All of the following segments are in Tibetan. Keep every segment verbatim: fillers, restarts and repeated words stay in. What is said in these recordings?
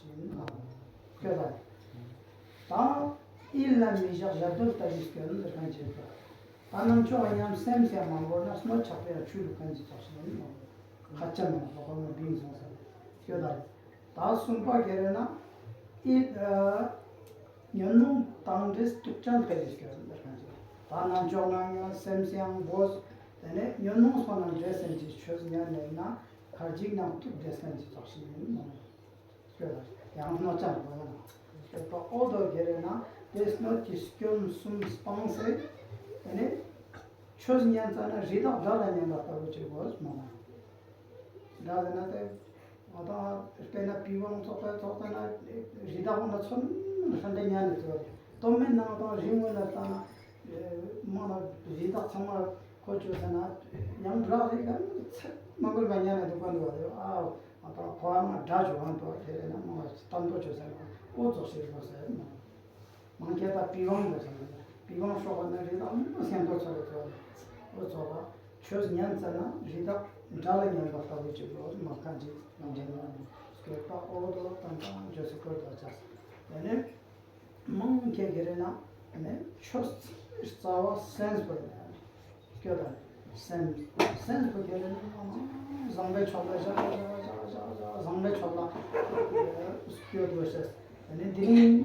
ཡིན་ནོ། སྐྱོ་ད། ད་ཡིད་ལ་མི་བཞག་ཞག་རྡུལ་ལྟ་བུའི་སྐྱོན་འདིར་གང་བྱེད་པ། ད་རྣམ་ཅོག་ཡང་སེམས་སུ་ཡང་མ་བོར་ན་སྣོད་ཆགས་པའི་ཡང་ཆོས་ལུགས་གང་ཅི་ཙོགས་ཤིག་ཡིན་ནོ། ཁ་ཆ་མེད་ན་ལོག་པ་མ་བིང་སོང་ཟེར། སྐྱོ་ད། ད་གསུམ་པ་ག་རེ་ན། ཡིད་ཉོན་མོངས་དང་འདྲེས་དུག་ཅན་དཔེ་ལས་སྐྱོ་འདིར་གང་བྱེད། ད་རྣམ་ཅོག་ནང་ཡང་སེམས་སུ་ཡང་བོར། དེ་ནས་ཉོན་མོངས་སོགས་ནང་འདྲེས་སེམས་ཀྱི་ཆོས་ཉན་མེད་ན་ཁར་ཇིག་ནང་དུག་འདྲེས་མཁན་གྱི་ཙོགས་ཤིག་ཡིན་ནོ། ཡང་སྣོད་ཅན་དགོས་ན། ཨོ་དོ་ག་རེ་ན་དེ་སྣོད་ཀྱི་སྐྱོན་གསུམ་སྤངས་ཚེ། དེ་ནས་ཆོས་ཉན་ཙ་ན་རི་དྭགས་དགྲ་ལ་ཉན་པ་ལྟ་བུ་ཅིག་དགོས་མ་ན། དགྲ་ཟེར་ན་དེ་ང་དང་དཔེར་ན་པི་ཝང་ཚོགས་པའི་ཚོགས་པ་ན་རི་དྭགས་ཁོ་ན་ཚོ་ཧྲན་ཏེ་ཉན་ནས་ཚོ་རེད། སྟོད་སྨད་ནང་དང་རི་ངོས་ལ་དང་མང་ན་རི་དྭགས་ཚང་མ་ཁོ་ཅོ་ཟེར་ན་ཡང་དགྲ་རེད་ག་ཚད་མ་དགོས་པ་ཉན་ནས་འདུག་པ་འདུག་བ་རེད། ཨ། ང་དང་ཁོ་ཨ་མ་དགྲ་བྱུང་བ་འདུག་དེ་རེད་ན་མང་ལ་གཏམ་ཐོ་ཆོས་ཟེར་ན་ཨོ་ཙོག་ཤེས་དགོས་ཟེར་ན། མང་ཁྱེད་ད་པི་ཝང་དགོས་ཟེར་ན་པི་ཝང་ཤོག་པ་ན་རི་དྭགས་མང་སེམས་ཐོ་ཚོ་རེ་ཚོ་ཨོ་ཙོག་པ་ཆོས་ཉན་ཙ་ན་རི་དྭགས་དགྲ་ལ་ཉན་པ་ལྟ་བུ་ཅིག་ལོ་མ་ཁ་ཅིག་ལ་འདྲེན་ན་སྐྱོད་པ་ཨོ་དོ་ཏང་ཏང་ཇོ་སི་ཀོར་དོ་ཅག་དེ་ནས། མང་ཁྱེད་ཀྱི་རེད་ན། ནས་ཆོས་ཚང་མའི་རྩ་བ་སེམས་པོ་ཡིན། སྐྱོ་དང་། སེམས། སེམས་པོ་ཁྱེད་རེད་ན་བཟང་པའི་ཕྱོགས་ལ་བཞག་བཞག་བཞག་བཞག་བཞག་བཟང་པའི་ཕྱོགས་ལ་སྐྱོ་དགོས་ཤེས། ནས་འདི་རིང་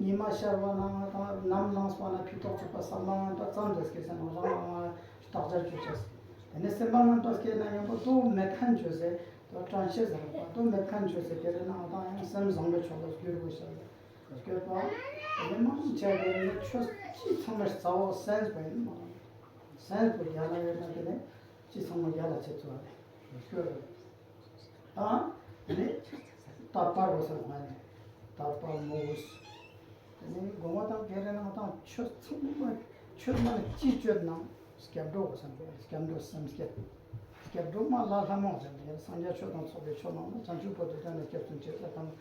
ཉི་མ་ཤར་བ་ན་ང་དང་ནམ་ལངས་པ་ན་ཕི་ཏོག་ཚུགས་པ་བསམ་པ་ང་ད་ཙམ་དུ་སྐྱེས་ཟེར་ན་རང་རང་ང་བརྟག་དཔྱད་བྱེད་ཤེས། དེ་ནས་སེམས་པ་ང་ད་སྐྱེས་ན་ཡང་པོ་ཏོ་མེད་མཁན་བྱོས་ཟེར། ཏོ་དྲན་ཤེས་ཟེར་བ་ཏོ་མེད་མཁན་བྱོས་ཟེར་ཁྱེད་རེད་ན་ང་དང་ཡང་སེམས་བཟང་པའི་ཕྱོགས་ལ་བསྒྱུར་དགོས་ཤེས། སྐྱོད་པ། དེ་མང་ཆེ་བ་ནི་ཆོས་སྤྱི་ཚང་མའི་རྩ་བ་སེམས་པ་ཡིན་མ། སེམས་པ་རྒྱ་ལ་ཡོད་ན་དེ་ནས་སྤྱི་ཚང་མ་རྒྱ་ལ་ཆེ་ཚོ་རེད། སྐྱོད། ད་དེ་ནས་དད་པ་རོ་སེམས་ང་ནས་དད་པ་མོས་གུས། དེ་ནས་དགོངས་པ་དང་དེ་རེད་ན་ང་དང་ཆོས་ཚང་མ་ཆོས་མ་ནས་ཅི་སྤྱོད་ནང་སྐྱབས་འགྲོ་གོ་སེམས་སྐྱབས་འགྲོ་སེམས་བསྐྱེད། སྐྱབས་འགྲོ་མ་ལ་ལྷ་མོ་ཟེར་ནས་སངས་རྒྱས་ཆོས་དང་ཚོགས་པའི་མཆོག་རྣམས་ལ་བྱང་ཆུབ་བར་དུ་བདག་ནི་སྐྱབས་སུ་མཆི་ཟེར་དང་།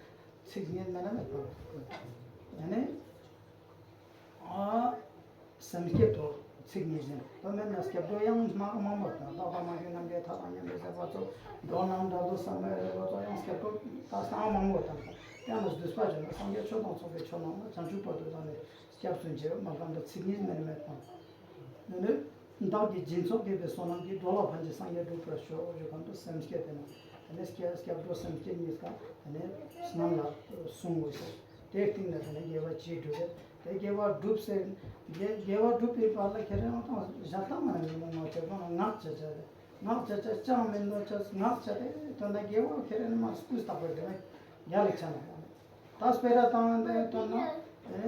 ཚིག་ངན་མེད་ན་མེད་པར། ཡང་ནི། ཨ། སེམས་བསྐྱེད་དོ། ཚིག་ངན་ཟེར་དོ་མེད་ན་སྐྱབས་འགྲོ་ཡང་མང་མང་པོ་དང་ལྷག་པ་མ་གྱུར་ནམ་མཁའི་མཐའ་དང་མཉམ་པའི་ཟེར་བ་ཚོ་འགྲོ་རྣམས་དགྲ་ལུ་བསམ་པའི་རེ་བ་ཚོ་ཡང་སྐྱབས་འགྲོ་ད་སྣང་མང་པོ་དང་ཡང་ན་བསྡུས་པ་བྱས་ན་སངས་རྒྱས་ཆོས་དང་ཚོགས་པའི་མཆོག་རྣམས་ལ་བྱང་ཆུབ་བར་དུ་བདག་ནི་སྐྱབས་སུ་མཆི་མ་གཏོགས་ཚིག་ངན་མེད་ན་མེད་དང་། ཡང་ནི། བདག་གིས་སྦྱིན་སོགས་བགྱིས་པའི་བསོད་ནམས་ཀྱིས། འགྲོ་ལ་ཕན་ཕྱིར་སངས་རྒྱས་འགྲུབ་པར་ཤོག་ཞུ་གང་དུ་སེམས་བསྐྱེད་དེ་ནི། དེ་ནས་སྐྱབས་སྐྱབས་འགྲོ་སེམས་བསྐྱེད་གཉིས་ཀ་དེ་ནས་སྔོན་ལ་གསུང་དགོས་ཤིང་། དེའི་སྟེང་ནས་དེ་ནས་དགེ་བ་ཅི་བསྒྲུབས་རེད། དེ་དགེ་བ་བསྒྲུབས་ཟེར། དགེ་དགེ་བ་བསྒྲུབས་པའི་བར་ལ་ཁྱེད་རང་ཏང་ཞག་ཏང་མ་ཡིན་ནོ་ང་ཁྱེད་རང་ངག་བྱ་བྱ་རེད། ངག་བྱ་བྱ་ཅང་མིན་ནོ་ཅང་ངག་བྱ་དེ་དོན་ན་དགེ་བ་ཁྱེད་རང་མ་སྐུས་བཏགས་པར་དེ་ནས་རྒྱ་ལ་ཆ་ན་ཡང་ད་སྤེ་ར་བཏང་དེ་དོན་ན་དེ།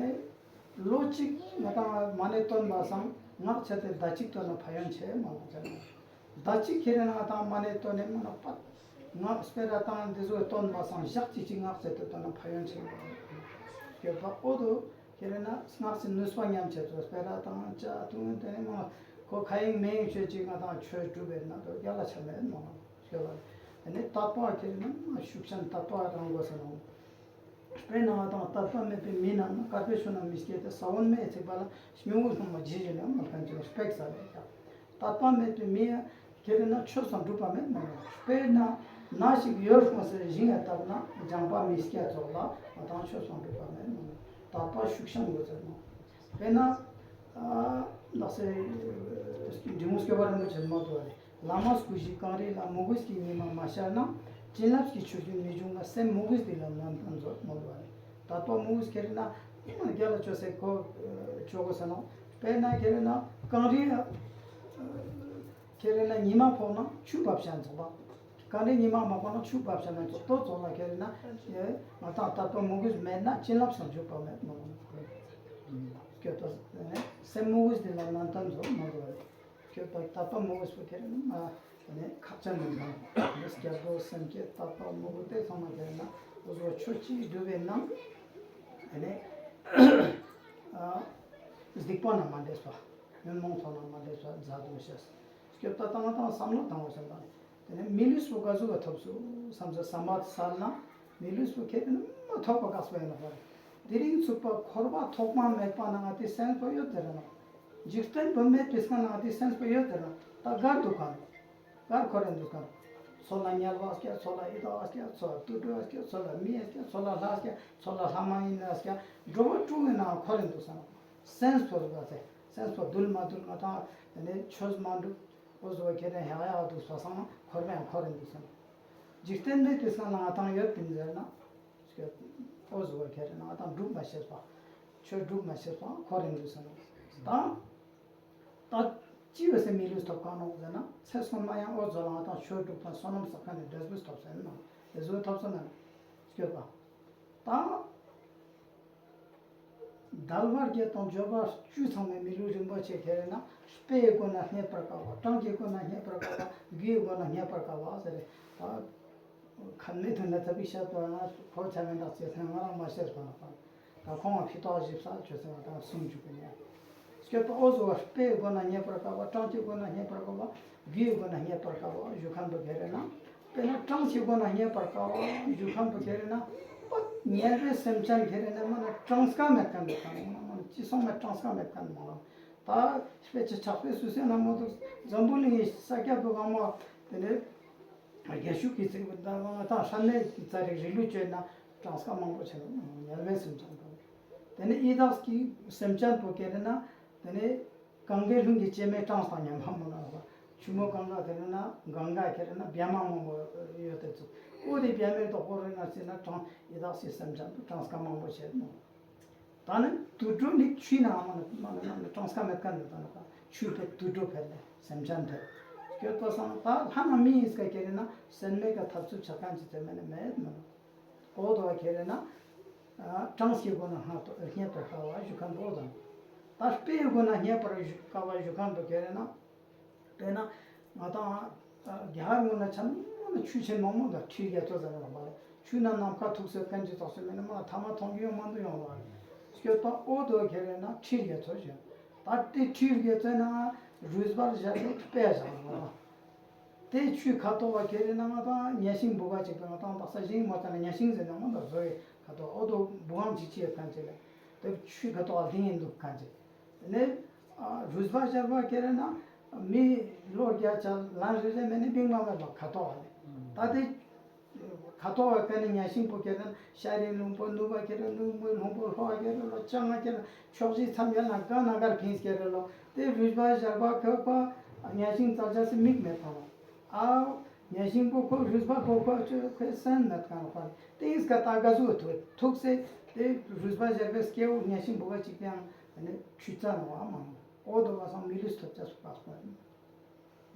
ལོ་གཅིག་ང་དང་མ་ཎི་བཏོན་པ་སང་ངག་བྱས་ཏེ་ཟླ་གཅིག་བཏོན་ན་ཕན་ཡོན་ཆེ་མ་ལོ་ཟེར་ན། ཟླ་གཅིག་ཁྱེད་རང་ང་དང་མ་ཎི་བཏོན་ནས་མ་ན་པ། ངག་སྤེ་ར་བཏང་འདི་ཚོ་བཏོན་པ་སང་ཞག་གཅིག་གཅིག་ངག་བྱས་ཏེ་བཏོན་ན་ཕན་ཡོན་ཆེ་མ་ལོ། ཡོད་པ་ཨོ་དོ་ཁྱེད་རང་ན་སྔགས་སུ་ནུས་པ་ཉམས་བྱས་ཚོ་སྤེ་ར་བཏང་ཅ་ཐུང་དེ་ནས་མ་ཁོ་ཁ་ཡིན་མིན་ཡིན་ཆོས་གཅིག་ང་དང་ཆོས་སྒྲུབ་པའི་ན་དོ་རྒྱ་ལ་ཆ་མེད་མ་ལོ་ཡོད་པ། དེ་ནས་དད་པ་ཁྱེད་རང་ན་ཤུགས་ཆེན་དད་པ་རང་དགོས་ཟེར་ནོ། དཔེར་ན་ང་དང་དད་པ་མེད་པའི་མི་རྣམས་ནི་དཀར་པོའི་ཆུ་ནང་མི་སྐྱེ་སྟེ། ས་བོན་མེ་ཡིས་ཚིག་པ་ལ། སྨྱུ་གུ་སྔོན་མོ་ཇི་བཞིན་ཡང་མ་ལྷན་ཅིག་སྤེགས་ས་རེད་ཀྱང་། དད་པ་མེད་པའི་མི་ཁྱེད་རང་ན་ཆོས་སམ་སྒྲུབ་པ་མེད་མ་ནོ། དཔེར་ན་ན་ཞིག་ཡོད་སོང་ཟེར་ཞིང་ཡང་བཏབ་ན་ལྗང་པ་མི་སྐྱེ་ཚོགས་ལ་ང་དང་ཆོས་སམ་སྒྲུབ་པ་མེད་མ་ནོ། དད་པ་ཤུགས་ཤང་དགོས་ཟེར་ནོ། དཔེར་ན། ཨ། ལགས་སེ། འབྲི་གུང་སྐྱོབ་པ་རིན་པོ་ཆེ་མ་དོ་རེད། བླ་མ་སྐུ་བཞིའི་གངས་རི་ལ། མོས་གུས་ཀྱི་ཉི་མ་མ་ཤར་ན། བྱིན་རླབས་ཀྱི་ཆུ་རྒྱུན་མི་འབྱུང་ང་། སེམས་མོས་གུས་འདི་ལ་ནན་ཏན་མཛོད་མོལ་བ་རེད། དད་པ་མོས་གུས་ཁྱེད་རེད་ན་ཉི་མ་རྒྱ་ལ་ཅོ་སེ་གོ་ཅོ་གོ་ས་ནོ། དཔེར་ན་ཁྱེད་རེད་ན་གངས་རི་ཁྱེད་རེད་ན་ཉི་མ་ཕོག་ན་ཆུ་འབབ་ཤ་ཚོགས་པ། གངས་རི་ཉི་མ་མ་ཕོག་ན་ཆུ་འབབ་ཤ་ཚོགས་ཏོ་ཚོགས་ལ་ཁྱེད་རེད་ན་ང་དང་དད་པ་མོས་གུས་མེད་ན་བྱིན་རླབས་སམ་འཇུག་པ་མེད་མོལ་བ་རེད། སྐྱོ་ཏོ་སེམས་མོས་གུས་འདི་ལ་ནན་ཏན་མཛོད་མོལ་བ་རེད། ཁྱོད་དང་དད་པ་མོས་གུས་པོ་དེ་རིང་ཨ་ནི་ཁག་ཅན་མིན་ནམ། ཨ་ནི་སྐྱབས་འགྲོ་སེམས་བསྐྱེད་དད་པ་མོས་གུས་དེ་ཚང་མ་དེ་རིང་ན་འུ་ཚོ་ཆོས་ཅིག་སྒྲུབ་པའི་ནང་ཨ་ནི་ཨ་སྡིག་པ་ན་མ་འདྲེས་པ། ཉོན་མོངས་ཚོགས་ན་མ་འདྲེས་པ་མཛད་དགོས་ཤེས། སྐྱོབ་ད་བཏང་བཏང་བསམ་བློ་བཏང་བ་བསམ་པ་ནི། དེ་ནས་མི་ལུས་པོ་ག་ཟུག་ག་ཐོབ་སུ་བསམ་ཚུལ་བསམ་པ་གསལ་ན་མི་ལུས་པོ་ཁེ་ཕན་མ་ཐོབ་པ་དཀགས་པ་ཡིན་ནོ་བ་རེད། དེ་རིང་ཚུགས་པ་འཁོར་བ་ཐོག་མ་མེད་པ་ནང་དེ་སེམས་པོ་ཡོད་དེ་རེད་ནོ། འཇིག་རྟེན་བུད་མེད་དེ་སྔ་ནང་དེ་སེམས་པོ་ཡོད་དེ་རེད་ད་གར་འདུག་གམ། གར་འཁོར་རེ་འདུག་གམ། མཚོ་ལ་དམྱལ་བ་སྐྱེ། མཚོ་ལ་ཡི་དྭགས་སྐྱེ། མཚོ་ལ་དུད་འགྲོ་སྐྱེ། མཚོ་ལ་མི་སྐྱེ། མཚོ་ལ་ལྷ་སྐྱེ། མཚོ་ལ་ལྷ་མ་ཡིན་ན་སྐྱེ། འགྲོ་བ་དྲུག་གི་ནང་འཁོར་རེ་འདུག་ཟེར་ན། སེམས་པོ་རེད་པ་ཟེར། སེམས་པོ་འདུལ་མ་འདུལ་ང་དང་དེ་ནས་ཆོས་མ་འགྲུབ། འོ་ཟོ་བ་ཁྱེད་རང་ཡག་ཡག་འདུག་བསམ་སོང་ན་འཁོར་བའི་ནང་འཁོར་རེ་འདུག་ཟེར་ན། འཇིག་རྟེན་འདི་དུས་སང་ལ་ང་དང་ཡོད་པིན་ཟེར་ན། འོ་ཟོ་བ་ཁྱེད་རང་ང་དང་སྒྲུབ་མ་ཤེས་པ། ཆོས་སྒྲུབ་མ་ཤེས་པ་འཁོར་རེ་འདུག་ཟེར་ན། དང་། ད་ཅི་ཡོད་སེ་མི་ལུས་ཐོབ་གང་ནོག་ཟེར་ན། ཚེ་སྔོན་མ་ཡང་འོ་ཟོ་ལ་ང་དང་ཆོས་སྒྲུབ་པ་བསོད་ནམས་བསགས་མཁན་ནི་འབྲས་བུ་ཐོབ་ཟེར་ན། དེ་ཟོ་ཐོབ་སོང་ན་སྐྱོད་པ། དང་། དལ་བ་བརྒྱད་དང་འབྱོར་བ་བཅུ་ཚང་བའི་མི་ལུས་རིན་པོ་ཆེ་ཁྱེར་ན། དཔེའི་སྒོ་ན་རྙེད་པར་དཀའ་བ། གྲངས་ཀྱི་སྒོ་ན་རྙེད་པར་དཀའ་བ། རྒྱུའི་སྒོ་ན་རྙེད་པར་དཀའ་བ་ཟེར། ད་ཁ་ནས་ཐོན་ན་ཐབས་ཤེས་བྱ་དོ་ན་ཁོ་ཆ་མེད་འདྲ་བྱེད་ཚེ་ང་རང་མ་ཤེས་པ་ན་པ། ད་ཁོང་ང་ཕི་ཏོག་ཞིབ་ས་བྱོས་ཚེ་ང་དང་གསུང་བཅུག་གི་ནས། སྐྱོད་པ་འོ་ཟོ་བ་དཔེའི་སྒོ་ན་རྙེད་པར་དཀའ་བ། གྲངས་ཀྱི་སྒོ་ན་རྙེད་པར་དཀའ་བ། རྒྱུའི་སྒོ་ན་རྙེད་པར་དཀའ་བ་ཞུ་མཁན་པོ་དེ་རེད་ན། དཔེར་ན་གྲངས་ཀྱི་སྒོ་ན་རྙེད་པར་དཀའ་བ་ཞུ་མཁན་པོ་དེ་རེད་ན། པ་དམྱལ་བའི་སེམས་ཅན་དེ་རེད་ན་མ་ན་གྲངས་ཀ་མེད་མཁན་དེ་གང་མ་ན་ཅི་སོང་མེད་གྲངས་ཀ་མེད་མཁན་མ་ན། ད་དཔེ་ཆ་ཆགས་པའི་སུ་སེ་ན་མོ་དུ་འཛམ་བུ་གླིང་གི་ས་སྐྱ་པོ་གང་མ་དེ་ནས། རྒྱ་ཤུག་གི་ཚིག་པ་དང་ང་དང་ཧྲ་ནས་ཙ་རིག་རི་ལུ་བཅོས་ན་གྲངས་ཀ་མང་པོ་ཆེ་ན་དམྱལ་བའི་སེམས་ཅན་དང་། དེ་ནས་ཡི་དྭགས་ཀྱི་སེམས་ཅན་པོ་ཁྱེར་ན། དེ་ནས་གངྒཱའི་ཀླུང་གི་སྐྱེད་མོས་གྲངས་དང་མཉམ་པ་མོ་ན་བ། ཆུ་མོ་གངྒཱ་ཁྱེར་ན་གངྒཱ་ཁྱེར་ན་བྱེ་མ་མང་པོ་ཡོད་དེ་ཚོ། འོ་དེ་བྱེ་མའི་དོག་པོ་རེ་ན་ཟེར་ན་གྲངས་ཡི་དྭགས་ཀྱི་སེམས་ཅན་པོ་གྲངས་ཀ་མང་པོ་ཆེ་མོ། ད་ནི་དུད་འགྲོ་ནི་ཆུའི་ནང་མ་ནི་མ་ནི་མ་ནི་གྲངས་ཀ་མེད་མཁན་ནི་ད་ནི་ད་ཆུ་ཕེབས་དུད་འགྲོ་ཕེབས་ལས་སེམས་ཅན་ཕེབས། སྐྱོད་པ་སང་ད་ལྷ་ན་མི་ཡིས་ཀ་ཁྱེར་ན་སེམས་མེད་ཀ་འཐབ་རྩོད་བྱ་མཁན་གྱི་དེ་མེད་ནི་མེད་མ་ནི། འོ་དོ་བ་ཁྱེར་ན། གྲངས་ཀྱི་སྒོ་ན་སྔར་དུ་རྙེད་པར་དཀའ་བ་ཞུ་མཁན་པོ་དང་། ད་དཔེའི་སྒོ་ན་རྙེད་པར་དཀའ་བ་ཞུ་མཁན་པོ་ཁྱེར་ན། དཔེར་ན། ང་དང་། རྒྱ་གར་ངོས་ན་ཆ་ན་ཆུ་ཆེན་མང་མོ་དང་ཁྲི་བརྒྱད་ཚོ་ཟ་ནས་མ་རེད། ཆུ་ན་ནམ་མཁའ་ཐུག་སེ་ཀན་ཅི་ཙོགས་སེ་མེད་ན་མ་ཐ་མ་མཐོང་རྒྱུ་ཡང་མ་འདུག་ཡོང་བ་རེད། སྐྱོད་པ་འོ་དོ་ཁྱེར་ན་ཁྲི་བརྒྱད་ཚོ་བཞིན། ད་དེ་ཁྲི་བརྒྱད་ཚོའི་ནང་རུས་སྦལ་བཞག་དེ་དཔེ་བཞག་ཡོང་བ། དེ་ཆུའི་ཁ་དོག་བ་ཁྱེར་ན་ང་དང་གཉའ་ཤིང་བུ་ག་ཅིག་པའི་ང་དང་དག་ས་ཞིང་མ་ཙ་ན་གཉའ་ཤིང་ཟེར་ན་མ་དང་བཟོ་བའི་ཁ་དོག་འོ་དོ་བུ་གང་ཅིག་ཅི་ཡོད་ཁན་ཅིག་ལ། དེ་ཆུའི་ཁ་དོག་ལྡིང་ཡིན་འདུག་ཁན་ཅིག་ནས། རུས་པ་ཞར་པ་ཁྱེར་ན། མི་ལོ་བརྒྱ་ཆ་ལན་རེ་རེ་མེད་ནི་བིང་མ་མེད་པ་ཁ་དོག་བ་ལས། ད་དེ། ཁ་དོག་བ་ཁ་ནི་གཉའ་ཤིང་བུ་ཁྱེར་ན་ཤ་རིང་ལུང་པོ་ནུབ་པ་ཁྱེར་ན་ནུབ་མོའི་ལུང་པོ་ལྷོ་བ་ཁྱེར་ན་ལོ་བཅོ་ལྔ་ཁྱེར་ན་ཕྱོགས་བཞི་མཚམས་ཡར་ལ་ག་ན་གར་ཕིངས་ཁྱེར་ན་ལོ། དེ་རུས་པ་ཞར་པ་ཁ་པ་གཉའ་ཤིང་རྩ་ཆ་སི་མིག་མེད་པ་ལ། ཨའོ། གཉའ་ཤིང་པོ་ཁོ་རུས་པ་ཁོ་ཁོ་ཆོས་ཁོའི་སེམས་མེད་གང་ལ་ཕར་ཏིས་ཀ་ཏ་ག་ཟུག་ཐུག་ཐུག་སེ་དེ་རུས་པ་ཞར་པའི་སྐྱེ་བོ་གཉའ་ཤིང་བུ་ག་ཅིག་ཀྱང་ནི་ཆུ་རྩ་ནོ་བ་མང་། འོ་དོ་བ་སང་མི་ལུས་ཐོབ་ཅེས་སུ་དཀའ་སྤོ་ཡིན།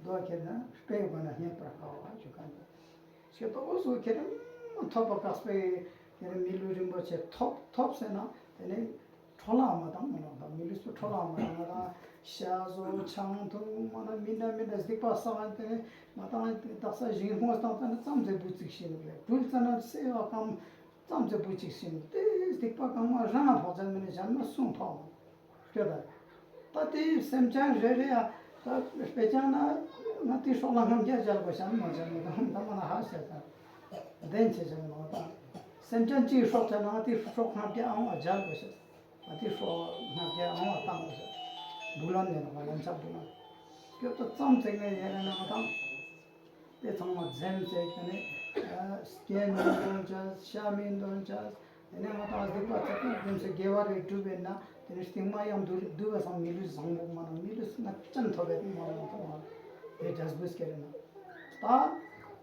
དོ་ཁྱེར་ན་དཔེ་དགོས་ན་རྙེད་པར་དཀའ་བ་ཞུ་མཁན་དེ། ཞེས་པ་འོ་སོ་ཁྱེར་ན་ཐོབ་པ་དཀའ་སྤོ་ཡི་ཁྱེར་ན་མི་ལུས་རིན་པོ་ཆེ་ཐོབ་ཐོབ་ཟེར་ན་དེ་ནི། འཕྲོ་བརླག་མ་བཏང་མ་ནོར་དང་མི་ལུས་སུ་འཕྲོ་བརླག་མ་བཏང་ང་དང་ཤ་ཟོ་ཆང་འཐུང་མ་ན་མི་འདྲ་མི་འདྲ་སྡིག་པ་བསགས་ཏེ་མ་བཏང་དག་ས་ཞིང་རྨོ་བཏང་ཙ་ན་ཙམ་ཙེ་བུ་ཙིག་ཤིན་ལེ་བུལ་ཙ་ན་སེ་བ་ཀམ་ཙམ་ཙེ་བུ་ཙིག་ཤིན་ཏེ་སྡིག་པ་གང་མ་རང་ལ་ཕོག་ཙ་མི་ནི་བྱམས་ན་སུང་ཕོག་མ་སྐྱོ་ད། ད་དེ་སེམས་ཅན་རེ་རེ་ཡ་ད་དཔེ་ཅང་ན་ང་དེ་སྲོག་ལ་ང་རྒྱ་སྦྱར་དགོས་བྱམས་མ་བྱམས་མ་དང་ད་མ་ན་ཧ་ཤ་ད་བདེན་ཆེ་བྱམས་མ་དང་སེམས་ཅན་གཅིག་སྲོག་ཅང་ན་ང་དེ་སྲོག་ང་རྒྱ་ཨང་བ་སྦྱར་དགོས་བྱམས། ཨ་དེ་སྲོག་ལྔ་བརྒྱ་ཨང་བ་བཏང་བ་ཟེར། འབུ་ལོན་ནས་ནོ་བ་ལན་ཆགས་འབུ་ལོན། སྐྱོབ་ཏུ་ཙམ་ཚེག་ནས་ཡེ་རེ་ན་ང་དང་། དེ་ཚང་མ་འཛེམ་ཚེག་དེ་ནས་སྐྱེ་མི་འདོན་ཅས་ཤ་མི་འདོན་ཅས། དེ་ནས་ང་དང་སྡིག་པ་ཚེག་ཏུ་འཛེམ་ཚེག་དགེ་བ་རེ་སྒྲུབ་པས་ན་དེ་ནས་རྟིང་མ་ཡང་འདུལ་འདུལ་བ་སང་མི་ལུས་བཟང་པོ་མ་ན་མི་ལུས་ང་ཅན་ཐོབ་པའི་མ་ན་ང་དང་དེ་འབྲས་བུ་སྐྱེ་རེ་ན། ད་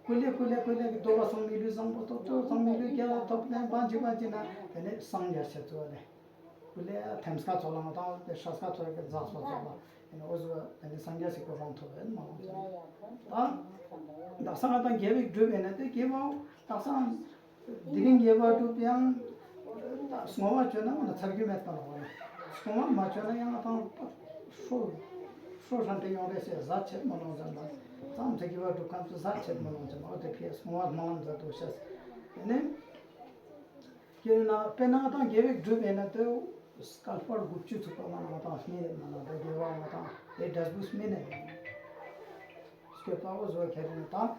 ཀུ་ལེ་ཀུ་ལེ་ཀུ་ལེ་གི་འདུལ་བ་སང་མི་ལུས་བཟང་པོ་ཐོབ་འདུལ་བ་སང་མི་ལུས་དགེ་བ་ཐོབ་ལན་པ་འཇིག་པ་འཇིག་ན་དེ་ནས་སངས་རྒྱས་ཆེ་ཚོ་ལས། ཀུ་ལེ་ཐེམ་སྐས་ཚོ་ལ་ང་དང་དེ་ཧྲ་སྐས་ཚོ་གི་རྫ་སོ་ཚོ་ལ་ཨེ་ནི་འོ་ཟོ་ཨེ་ནི་སངས་རྒྱས་སི་སྐུ་རང་ཐོབ་ཨེ་ནི་མ་ལོང་ཚོ་ད་དག་ས་ང་དང་དགེ་བའི་སྒྲུབ་ཨེ་ནི་དེ་དགེ་བའོ་དག་ས་དེ་རིང་དགེ་བ་སྒྲུབ་ཡང་ད་སྔོ་བ་བཅོས་ན་ང་ཚར་རྒྱུ་མེད་པ་ལ་འོ་ནི་སྔོ་བ་མ་བཅོས་ན་ཡང་ང་དང་ཧྲོ་ཧྲོ་ཧྲ་འདྲེ་ཡོང་རེ་ཞེས་ཟ་ཆེད་མ་ལོང་ཚོ་ལ་ཙམ་དེ་དགེ་བ་སྒྲུབ་གམ་དུ་ཟ་ཆེད་མ་ལོང་ཚོ་ལ་འོ་དེ་ཕི་སྔོ་བ་སྨོན་ལམ་མཛད་འདུག་ཤེས་ཨེ་ནི། དེ་ན་དཔེར་ན་ང་དང་དགེ་བའི་སྒྲུབ་ཡིན་ན་དེ་བསྐལ་པ་དགུ་བཅུ་ཚུགས་པ་མ་ན་ང་དང་སྨིན་མ་ན་དེ་དགེ་བ་ང་དང་དེ་འབྲས་བུ་སྨིན་ནས་ཡིན། སྐྱོད་པ་འོ་བཟོ་ཁྱེར་ནས་དང་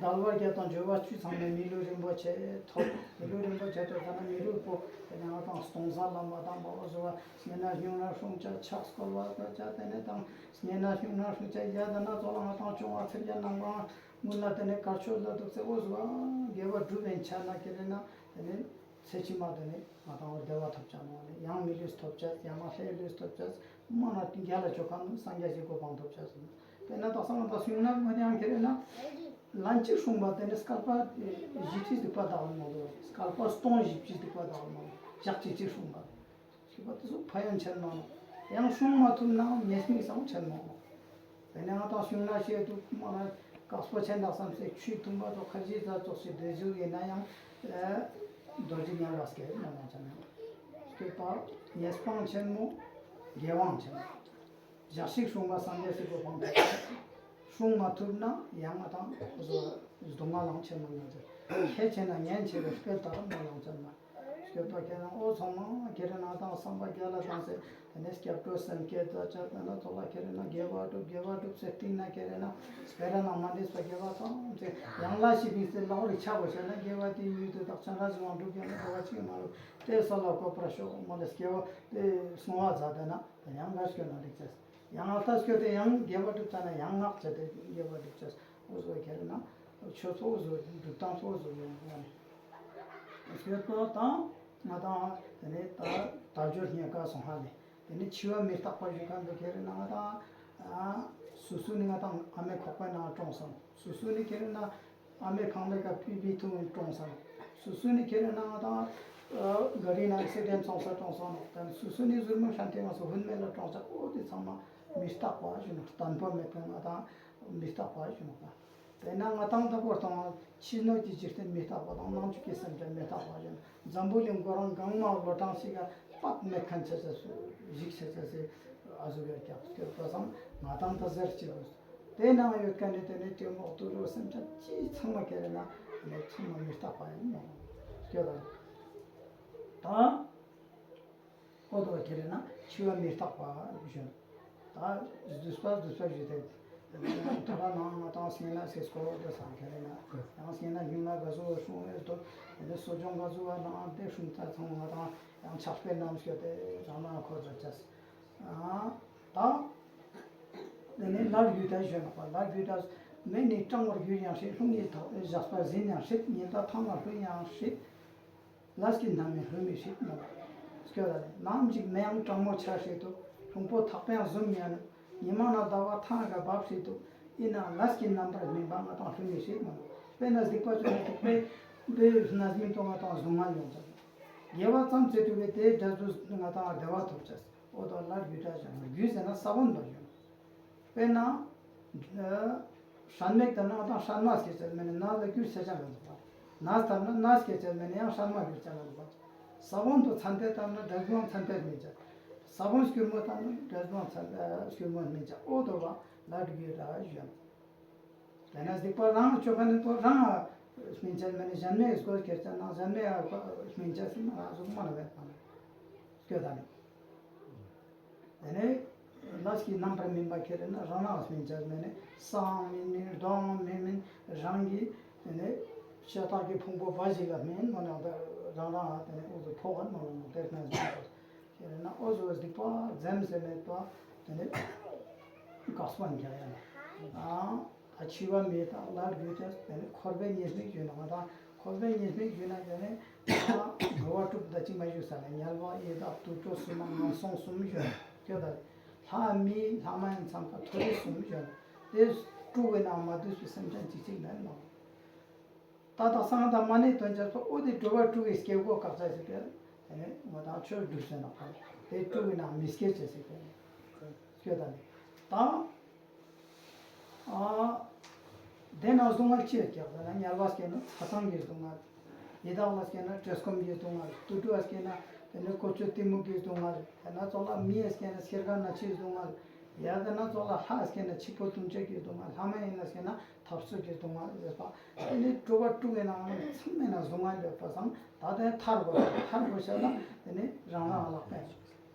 དལ་བ་བརྒྱད་དང་འབྱོར་བ་བཅུ་ཚང་མའི་མི་ལུས་རིན་པོ་ཆེ་ཐོབ། མི་ལུས་རིན་པོ་ཆེ་ཐོབ་ཙ་ན་མི་ལུས་པོ་དེ་ནས་ང་དང་སྟོང་ཟད་ལ་མ་བཏང་པ་འོ་བཟོ་བ་སྨིན་ན་སྨྱུང་ན་སྲུང་བྱ་ཕྱག་སྐོར་བ་དང་བྱ་དེ་ནས་དང་སྨིན་ན་སྨྱུང་ན་སྲུང་བྱ་ཡ་དེ་ན་ཚོ་ལ་ང་དང་བྱུང་བ་ཚེ་བརྒྱ་ནང་པང་། སྔོན་ལ་དེ་ནས་དཀར་ཕྱོགས་ལ་འདུག་ཚེ་འོ་བཟོ་བ་དགེ་བ་སྒྲུབ་པའི་ཆ་ན་ཁེ་རེ་ན་དེ་ནས་ཚེ་ཕྱི་མ་དེ་ནས་ང་དང་བདེ་བ་ཐོབ་ཆ་ནོ་ནས་ཡང་མི་ལུས་ཐོབ་ཆ་ཡང་ན་ལྷའི་ལུས་ཐོབ་ཆ་མ་ན་རྒྱ་ལ་ཆོ་ག་ནི་སངས་རྒྱས་ཀྱི་གོ་འཕང་ཐོབ་ཆ་སོང་། དེ་ན་དག་ས་ང་དང་སུན་ན་ང་ཡང་ཁེ་རེ་ན་ལན་གཅིག་སྲུང་བ་དེ་ནས་སྐལ་པ་བཞི་བཅུ་སྡིག་པ་དག་མ་དོ་སྐལ་པ་སྟོང་བཞི་བཅུ་སྡིག་པ་དག་མ་དོ་ཞག་གཅིག་གཅིག་སྲུང་བ། ཞེས་པ་དེ་ཚོ་ཕན་ཡོན་ཆེན་མོ། ཡང་སྲུང་མ་ཐུབ་ན་ཉེས་དམིགས་སང་ཆེན་མོ། དེ་ནས་ང་དང་སྲུང་ན་ཤེས་ཐུབ་མ་ན་དཀགས་པོ་ཆེན་དང་བསམ་སའི་ཆོས་མཐུན་པ་ཚོ་ཁ་རྗེས་ཛ་ཙོགས་ཤིག་འདོད་ཚུལ་ཡིན་ན་ཡང་རྡོ་རྗེ་ཉལ་བ་སྐད་མ་ན་ཆ་ན་སྐྱོད་པ་ཉེས་དཔང་ཆེན་མོ། དགེ་དབང་ཆེན་མོ། ཞག་ཞིག་སྲུང་བ་སངས་རྒྱས་སི་གོ་འཕང་ཐོབ། སྲུང་མ་ཐུབ་ན་ཡང་ང་དང་སྡུག་བསྔལ་ལང་ཆེན་མོ་ཡོད་ཚེ་ཁས་ཆེ་ན་ཉན་ཆེ་བའི་དཔེ་ལྟར་མ་ལང་ཆེན་མོ། སྐྱོད་པ་ཁྱེད་རང་ཨོ་ཚང་མ་ཁྱེད་རང་ང་དང་བསམ་པ་རྒྱ་ལ་དང་ཟེར་དེ་ནས་སྐྱབས་འགྲོ་སེམས་བསྐྱེད་ད་ཆ་དེ་ན་ཚོགས་ལ་ཁྱེད་རང་ན་དགེ་བ་སྒྲུབ་དགེ་བ་སྒྲུབ་ཟེར་སྟིང་ན་ཁྱེད་རང་ན་སྤེ་ར་ནང་མ་འདྲེས་པ་དགེ་བ་ཙམ་ཟེར་ཡང་ལ་ཞིག་ཡིན་ཟེར་ལའོ་རིག་ཆ་བོ་བྱས་ན་དགེ་བ་དེ་ཡུལ་དུ་དག་ཆ་འདྲ་ཟེར་བ་སྒྲུབ་ཀྱང་དགེ་བ་ཅིག་མ་རུ་དེ་ས་ལ་བཀོད་པར་ཤོག་མ་ལས་དགེ་བ་དེ་སོང་བ་ཛ་དེ་ན་དེ་ཡང་ལ་སྐྱོད་ན་རིག་ཚེ། ཡང་ལྟ་སྐྱོད་དེ་ཡང་དགེ་བ་སྒྲུབ་ཙ་ན་ཡང་ངག་བྱས་ཏེ་དགེ་བ་སྒྲུབ་ཅེས་འོ་བཟོ་ཁྱེར་ན་ཆོས་ཚོགས་བཟོ་སྒྲུབ་སྟངས་ཚོགས་བཟོ་ཡོང་བ་ནི་སྐྱོད་པ་དང་ང་དང་དེ་ནས་ད་དལ་འབྱོར་རྙེད་དཀའ་སོང་ཧ་ལས་དེ་ནས་འཆི་བ་མི་རྟག་པ་ཞུ་མཁན་པོ་ཁྱེར་ན་ང་དང་སུ་སུ་ནི་ང་དང་ཨ་མའི་ཁོག་པའི་ནང་གྲོངས་སོང་། སུ་སུ་ནི་ཁྱེར་ན་ཨ་མའི་ཁང་པའི་ཀ་པི་པི་ཐུང་གྲོངས་སོང་། སུ་སུ་ནི་ཁྱེར་ན་ང་དང་ག་རི་ནང་ཨེག་སི་ཌེན་ཚོང་ས་གྲོངས་སོང་ནོ། དེ་ནས་སུ་སུ་ནི་ཟུར་མོ་ཤན་ཐེ་ང་སོ་ཧུན་མེ་ལ་གྲོངས་ས་འོ་དེ་ཚང་མ་མི་རྟག་པ་ཞུ་ནོ། བརྟན་པོ་མེད་པའི་ང་དང་མི་རྟག་པ་ཞུ་ནོ། དཔེར་ན་ང་དང་ལྟ་བུ་དང་ཕྱི་སྣོད་ཀྱི་འཇིག་རྟེན་མི་རྟག་པ་དང་ནང་བཅུད་ཀྱི་སེམས་ཅན་མི་རྟག་པ་ཞུ་ནོ། འཛམ་བུ་གླིང་མགོ་རང་གང་མ་ལོ་གྲངས་ཤིག་ག་པགས་མེད་མཁན་ཆ་ཆ་སུ་ཞིག་ཆ་ཆ་སི་ཨ་ཟུག་ཡོད་ཀྱང་སྐྱོད་པ་སང་ང་དང་ད་ཟེར་ཅི་དགོས། དེ་ནང་ཡོད་མཁན་ནི་དེ་ནི་གཏི་མུག་ཏུ་རུ་སེམས་ཅན་ཅི་ཚང་མ་ཁྱེར་ན་ནི་ཚང་མ་མི་རྟག་པ་ཡིན་ནོ། སྐྱོད་དང་། ད་ཨོ་དོ་ཁྱེར་ན་འཆི་བ་མི་རྟག་པ་བཞིན། ད་བསྡུས་པ་བསྡུས་པ་བཞི་དེ། ཐོ་ར་ནང་ང་དང་སྙན་ན་སེ་སྐོར་དེ་སང་ཁྱེར་ན། ཡང་སྙན་ན་ཡུན་ན་ག་ཟུ་བ་སྲུང་བའི་དོ། དེ་ནི་གསོ་སྦྱོང་ག་ཟུ་བ་ནང་དེ་སྲུང་ད་ཚང་ང་དང་ཡང་ཕྱག་དཔེ་རྣམས་སྐྱོད་དེ་རང་ན་འཁོར་དུ་བཅས། ད། དེ་ནས་ལར་རྒྱུད་ད་ཞོན་ནོ་པ་ལར་རྒྱུད་ད་མེ་ནི་སྐྲང་བར་གྱུར་ཡང་སྲིད། རླུང་ཡིས་ཐག་པས་བཞག་པ་ཟིན་ཡང་སྲིད། ཉི་ཟླ་ཐང་ལ་ལྷུང་ཡང་སྲིད། ལས་ཀྱི་རྣམ་སྨིན་ལྷུང་མི་སྲིད་མོ། སྐྱོ་ད་ནི་ནམ་ཞིག་མེའང་སྐྲང་མོ་ཆ་སྲིད་དོ། ལྷུང་པོ་ཐག་པས་ཟུམ་ཡང་ནི། ཉི་མ་ན་ཟླ་བ་ཐང་ག་བབས་སྲིད་དོ། ཡིན་ནའང་ལས་ཀྱི་རྣམ་པར་སྨིན་པ་ང་དང་ལྷུང་མི་སྲིད་མོ། དཔེར་ན་སྡིག་པ་ཅོ་ན་སྡིག་པའི་འདི་རྣམ་སྨིན་དོ་ང་དང་གཟུང་ང་ཡོང་ཚར། དགེ་བ་ཙམ་བྱེད་ཐུབ་པའི་དེའི་འབྲས་བུ་ང་དང་བདེ་བ་ཐོབ་ཅེས། འོ་དོ་ལར་རྒྱུད་གྲྭ་བཞིན་རྒྱུད་ཟེར་ན་ས་བོན་དོ་བཞིན། དཔེར་ན། སྲན་མེད་དེ་ན་དང་སྲན་མ་སྐྱེ་ཚད་མེད་ན་ན་ལ་རྒྱུད་ཆེ་ཆ་ལ་འཛུགས་པ། ན་ལྟར་ན་ན་སྐྱེ་ཚད་མེད་ན་ཡང་སྲན་མ་རྒྱུད་ཆ་ལ་འཛུགས་པ། ས་བོན་དུ་ཚན་ཏེ་ལྟར་ན་འབྲས་བུའང་ཚན་ཏེ་སྨིན་ཅེས། ས་བོན་སྐྱུར་མོ་ལྟར་ན་འབྲས་བུའང་ཚན་སྐྱུར་མོ་སྨིན་ཅེས། འོ་དོ་བ་ལར་རྒྱུད་གྲྭ་བཞིན། དེ་ན་སྡིག་པ་རང་ལ་ཆོ་ག་ནི་པོ་རང་ལ་སྨིན་ཅེས་མེད་ན་གཞན་མའི་སྒོ་ཁྱེར་ཅེས་ན་གཞན་མའི་སྨིན་ཅེས་ཟེར་ན་རང་གཟུགས་མ་ལ་མེད་པ་ན་སྐྱོ་ད་ནི། དེ་ནས་ལས་ཀྱི་རྣམ་པར་སྨིན་པ་ཁྱེར་ན་རང་རང་ལ་སྨིན་ཅེས་མེད་ན་སའང་མིན་མིན་རྡོའང་མིན་མིན་རང་གི་དེ་ནས་ཤ་སྟག་གི་ཕུང་པོ་འབའ་ཞིག་ལ་སྨིན་མོ་ན་རང་རང་ལ་དེ་ནས་དབུ་གུ་ཕོག་ག་མོ་ན་དེ་སྨིན་ཟེར་ན། དེ་ན་འོ་ཟོ་སྡིག་པ་འཛེམ་ཟེར་མེད་པ་དེ་ནི་དཀགས་པ་འཇལ་ཡ་ན། ད་འཆི་བ་མི་རྟག་ལར་རྒྱུད་ཀྱང་དེ་ནི་འཁོར་བའི་ཉེས་དམིགས་ཞུས་ན་ང་དང་འཁོར་བའི་ཉེས་དམིགས་ཞུས་ན་དེ་ནི་ད་འགྲོ་བ་དྲུག་ད་ཅི་མ་ཞུས་ས་ན་དམྱལ་བ་ཡི་དྭགས་དུད་འགྲོ་སྲིན་མོ་ངན་སོང་གསུམ་ཞུས་ན་ཁྱོད་ད་ལྷ་མི་ལྷ་མ་ཡིན་ཚང་ཁ་མཐོ་རིས་གསུམ་ཞུས་ན་དེ་དྲུག་གི་ནང་མ་འདུས་པའི་སེམས་ཅན་གཅིག་གཅིག་མེད་ནོ། ད་དག་སང་དང་མ་ཎི་འདོན་ཅེས་སོགས་འོ་དེ་འགྲོ་བ་དྲུག་གི་སྐྱེ་སྒོ་བཀག་ཅེས་ཟེར་ཏེ། དེ་ནས་ང་དང་ཆོས་སྒྲུབ་ཟེར་ན་ཁོ་དེ་དྲུག་གི་ནང་མི་སྐྱེ་ཅེས་ཟེར་ཏེ། སྐྱོ་ད་ནི། ད། ཨ། དེ་ན་སྡུག་བསྔལ་ཅི་ཡོད་ཀྱང་དེ་ན་དམྱལ་བ་སྐྱེ་ན་ཚ་གྲང་གི་སྡུག་བསྔལ། ཡི་དྭགས་ལ་སྐྱེ་ན་བཀྲེས་སྐོམ་གྱི་སྡུག་བསྔལ། དུད་འགྲོ་བ་སྐྱེ་ན་དེ་ནི་ཀོ་ཆོད་གཏི་མུག་གི་སྡུག་བསྔལ། དེ་ན་ཙོག་ལ་མི་ཡ་སྐྱེ་ན་སེར་ཁ་ན་ཆུའི་སྡུག་བསྔལ། ཡ་དེ་ན་ཙོག་ལ་ལྷ་སྐྱེ་ན་འཆི་འཕོ་ལྟུང་བྱེད་ཀྱི་སྡུག་བསྔལ། ལྷ་མ་ཡིན་ལ་སྐྱེ་ན་འཐབ་རྩོད་ཀྱི་སྡུག་བསྔལ་ཡོད་པ། དེ་ནི་འགྲོ་བ་དྲུག་གི་ནང་ཚང་མའི་ནང་སྡུག་བསྔལ་ཡོད་པ་སང་ད་དེ་ཐར་དགོས་ཐར་དགོས་ཤེས་ལ་དེ་ནི་རང་རང་ལག་པས།